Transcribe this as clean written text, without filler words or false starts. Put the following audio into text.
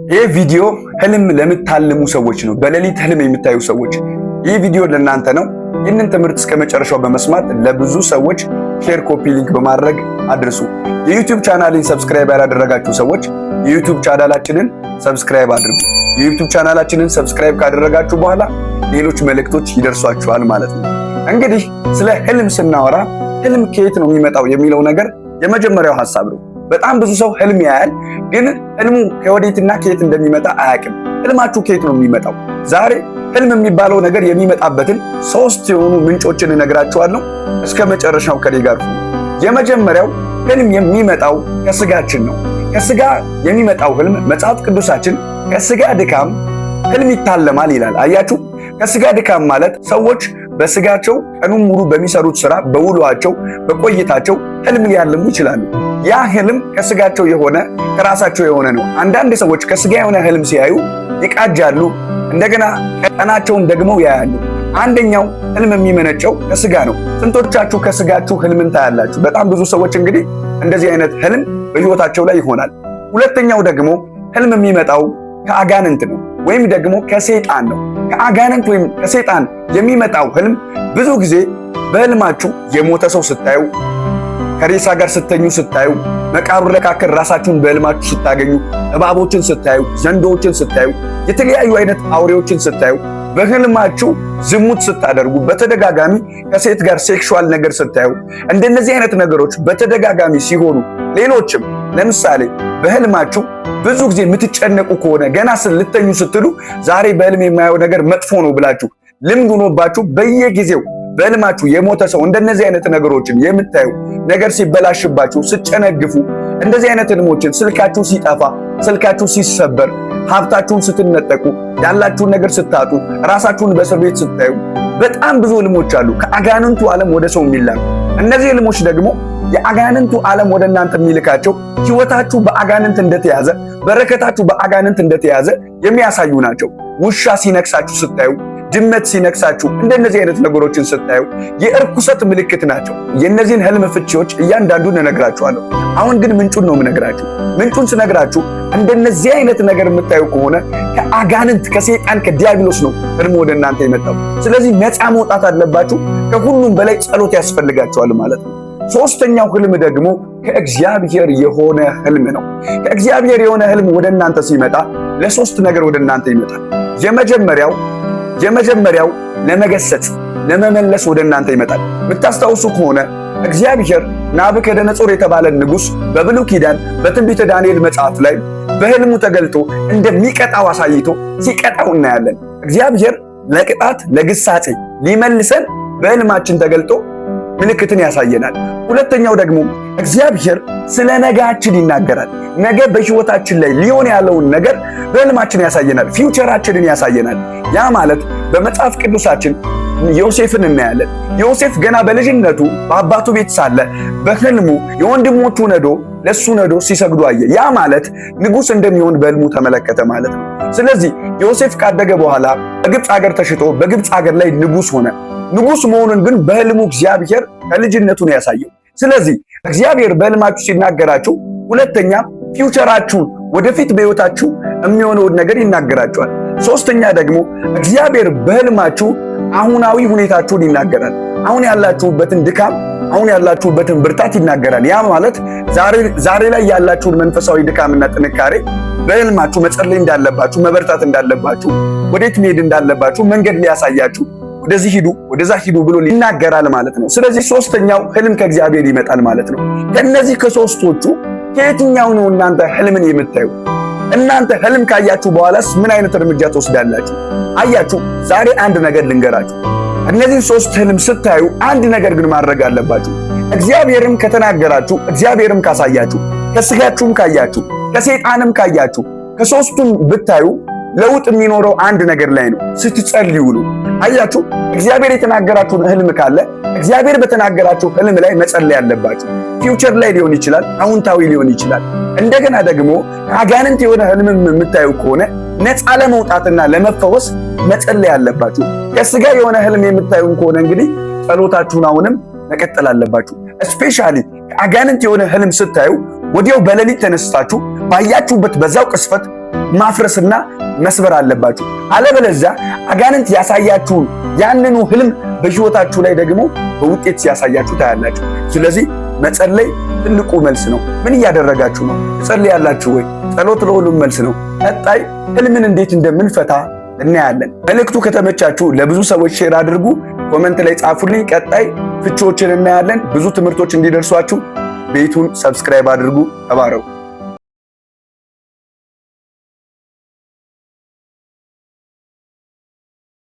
ይህ ቪዲዮ ህልም ለምታልሙ ሰዎች ነው። በሌሊት ህልም የምታዩ ሰዎች ይህ ቪዲዮ ለእናንተ ነው። ይህንን ትምህርት እስከ መጨረሻው በመስማት ለብዙ ሰዎች share፣ copy link በማድረግ አድርሱ። የ YouTube ቻናሌን subscribe ያላደረጋችሁ ሰዎች የ YouTube ቻናላችንን subscribe አድርጉ። የ YouTube ቻናላችንን subscribe ካደረጋችሁ በኋላ ሌሎች መልእክቶች ይደርሷችኋል ማለት ነው። እንግዲህ ስለ ህልም ስናወራ ህልም ከየት ነው የሚመጣው የሚለው ነገር የመጀመሪያው ሐሳብ ነው። በጣም ብዙ ሰው ህልም ያያል፣ ግን ህልሙ ከወዴትና ከየት እንደሚመጣ አያውቅም። ህልማችሁ ከየት ነው የሚመጣው? ዛሬ ህልም የሚባለው ነገር የሚመጣበትን ሶስት የሆኑ ምንጮችን እነግራችኋለሁ። እስከ መጨረሻው ከኔ ጋር ሁኑ። የመጀመሪያው ህልም የሚመጣው ከስጋችን ነው። ከስጋ የሚመጣው ህልም መጽሐፍ ቅዱሳችን ከስጋ ድካም ህልም ይታለማል ይላል። አያችሁ፣ ከስጋ ድካም ማለት ሰዎች በስጋቸው ቀኑን ሙሉ በሚሰሩት ስራ፣ በውሏቸው፣ በቆይታቸው ህልም ሊያልሙ ይችላሉ። ያ ህልም ከስጋቸው የሆነ ከራሳቸው የሆነ ነው። አንዳንድ ሰዎች ከስጋ የሆነ ህልም ሲያዩ ይቃጃሉ። እንደገና ቀናቸውን ደግሞ ያያሉ። አንደኛው ህልም የሚመነጨው ከስጋ ነው። ስንቶቻችሁ ከስጋችሁ ህልምን ታያላችሁ? በጣም ብዙ ሰዎች እንግዲህ እንደዚህ አይነት ህልም በህይወታቸው ላይ ይሆናል። ሁለተኛው ደግሞ ህልም የሚመጣው ከአጋንንት ነው ወይም ደግሞ ከሰይጣን ነው። ከአጋንንት ወይም ከሰይጣን የሚመጣው ህልም ብዙ ጊዜ በህልማችሁ የሞተ ሰው ስታዩ፣ ከሬሳ ጋር ስተኙ ስታዩ፣ መቃብር መካከል ራሳችሁን በህልማችሁ ስታገኙ፣ እባቦችን ስታዩ፣ ዘንዶዎችን ስታዩ፣ የተለያዩ አይነት አውሬዎችን ስታዩ፣ በህልማችሁ ዝሙት ስታደርጉ፣ በተደጋጋሚ ከሴት ጋር sexual ነገር ስታዩ፣ እንደነዚህ አይነት ነገሮች በተደጋጋሚ ሲሆኑ፣ ሌሎችም ለምሳሌ በህልማችሁ ብዙ ጊዜ የምትጨነቁ ከሆነ፣ ገና ልተኙ ስትሉ ዛሬ በህልም የማየው ነገር መጥፎ ነው ብላችሁ ልምድ ሆኖባችሁ በየጊዜው በህልማችሁ የሞተ ሰው እንደነዚህ አይነት ነገሮችን የምታዩ፣ ነገር ሲበላሽባችሁ ስትጨነግፉ፣ እንደዚህ አይነት ህልሞችን፣ ስልካችሁ ሲጠፋ፣ ስልካችሁ ሲሰበር፣ ሀብታችሁን ስትነጠቁ፣ ያላችሁን ነገር ስታጡ፣ ራሳችሁን በእስር ቤት ስታዩ፣ በጣም ብዙ ህልሞች አሉ ከአጋንንቱ ዓለም ወደ ሰው የሚላኩ። እነዚህ ህልሞች ደግሞ የአጋንንቱ ዓለም ወደ እናንተ የሚልካቸው ህይወታችሁ በአጋንንት እንደተያዘ፣ በረከታችሁ በአጋንንት እንደተያዘ የሚያሳዩ ናቸው። ውሻ ሲነክሳችሁ ስታዩ፣ ድመት ሲነክሳችሁ፣ እንደነዚህ አይነት ነገሮችን ስታዩ የእርኩሰት ምልክት ናቸው። የእነዚህን ህልም ፍቺዎች እያንዳንዱን እነግራችኋለሁ። አሁን ግን ምንጩን ነው የምነግራችሁ። ምንጩን ስነግራችሁ እንደነዚህ አይነት ነገር የምታዩ ከሆነ ከአጋንንት፣ ከሰይጣን፣ ከዲያብሎስ ነው ህልሙ ወደ እናንተ የመጣው። ስለዚህ ነፃ መውጣት አለባችሁ። ከሁሉም በላይ ጸሎት ያስፈልጋችኋል ማለት ነው። ሶስተኛው ህልም ደግሞ ከእግዚአብሔር የሆነ ህልም ነው። ከእግዚአብሔር የሆነ ህልም ወደ እናንተ ሲመጣ ለሶስት ነገር ወደ እናንተ ይመጣል። የመጀመሪያው ለመገሰጽ፣ ለመመለስ ወደ እናንተ ይመጣል። የምታስታውሱ ከሆነ እግዚአብሔር ናቡከደነጾር የተባለ ንጉሥ በብሉይ ኪዳን በትንቢተ ዳንኤል መጽሐፍ ላይ በህልሙ ተገልጦ እንደሚቀጣው አሳይቶ ሲቀጣው እናያለን። እግዚአብሔር ለቅጣት ለግሳጼ ሊመልሰን በህልማችን ተገልጦ ምልክትን ያሳየናል። ሁለተኛው ደግሞ እግዚአብሔር ስለ ነጋችን ይናገራል። ነገ በህይወታችን ላይ ሊሆን ያለውን ነገር በህልማችን ያሳየናል። Future ኣችንን ያሳየናል። ያ ማለት በመጽሐፍ ቅዱሳችን ዮሴፍን እናያለን። ዮሴፍ ገና በልጅነቱ በአባቱ ቤት ሳለ በህልሙ የወንድሞቹ ነዶ ለሱ ነዶ ሲሰግዱ አየ። ያ ማለት ንጉሥ እንደሚሆን በህልሙ ተመለከተ ማለት ነው። ስለዚህ ዮሴፍ ካደገ በኋላ በግብፅ ሀገር ተሽጦ በግብፅ ሀገር ላይ ንጉሥ ሆነ። ንጉሥ መሆኑን ግን በህልሙ እግዚአብሔር ከልጅነቱ ነው ያሳየው። ስለዚህ እግዚአብሔር በህልማችሁ ሲናገራችሁ ሁለተኛ future ኣችሁን፣ ወደፊት በህይወታችሁ የሚሆነውን ነገር ይናገራችኋል። ሶስተኛ ደግሞ እግዚአብሔር በህልማችሁ አሁናዊ ሁኔታችሁን ይናገራል። አሁን ያላችሁበትን ድካም፣ አሁን ያላችሁበትን ብርታት ይናገራል። ያ ማለት ዛሬ ላይ ያላችሁን መንፈሳዊ ድካምና ጥንካሬ በህልማችሁ መጸለይ እንዳለባችሁ፣ መበርታት እንዳለባችሁ፣ ወዴት መሄድ እንዳለባችሁ መንገድ ሊያሳያችሁ ወደዚህ ሂዱ፣ ወደዛ ሂዱ ብሎ ይናገራል ማለት ነው። ስለዚህ ሶስተኛው ህልም ከእግዚአብሔር ይመጣል ማለት ነው። ከነዚህ ከሶስቶቹ ከየትኛው ነው እናንተ ህልምን የምታዩ? እናንተ ህልም ካያችሁ በኋላስ ምን አይነት እርምጃ ትወስዳላችሁ? አያችሁ፣ ዛሬ አንድ ነገር ልንገራችሁ። እነዚህን ሶስት ህልም ስታዩ አንድ ነገር ግን ማድረግ አለባችሁ። እግዚአብሔርም ከተናገራችሁ፣ እግዚአብሔርም ካሳያችሁ፣ ከስጋችሁም ካያችሁ፣ ከሰይጣንም ካያችሁ፣ ከሶስቱም ብታዩ ለውጥ የሚኖረው አንድ ነገር ላይ ነው፣ ስትጸልዩ ነው። አያችሁ፣ እግዚአብሔር የተናገራችሁን ህልም ካለ እግዚአብሔር በተናገራችሁ ህልም ላይ መጸለይ አለባችሁ። Future ላይ ሊሆን ይችላል፣ አዎንታዊ ሊሆን ይችላል። እንደገና ደግሞ አጋንንት የሆነ ህልምም የምታዩ ከሆነ ነፃ ለመውጣትና ለመፈወስ መጸለይ አለባችሁ። ከስጋ የሆነ ህልም የምታዩን ከሆነ እንግዲህ ጸሎታችሁን አሁንም መቀጠል አለባችሁ። Especially ከአጋንንት የሆነ ህልም ስታዩ ወዲያው በሌሊት ተነስታችሁ ባያችሁበት በዛው ቅጽበት ማፍረስና መስበር አለባችሁ። አለበለዚያ አጋንንት ያሳያችሁን ያንኑ ህልም በህይወታችሁ ላይ ደግሞ በውጤት ሲያሳያችሁ ታያላችሁ። ስለዚህ መጸለይ ትልቁ መልስ ነው። ምን እያደረጋችሁ ነው? ትጸልያላችሁ ወይ? ጸሎት ለሁሉም መልስ ነው። ቀጣይ ህልምን እንዴት እንደምንፈታ እናያለን። መልእክቱ ከተመቻችሁ ለብዙ ሰዎች share አድርጉ፣ comment ላይ ጻፉልኝ። ቀጣይ ፍቺዎችን እናያለን። ብዙ ትምህርቶች እንዲደርሷችሁ ቤቱን subscribe አድርጉ። ተባረኩ።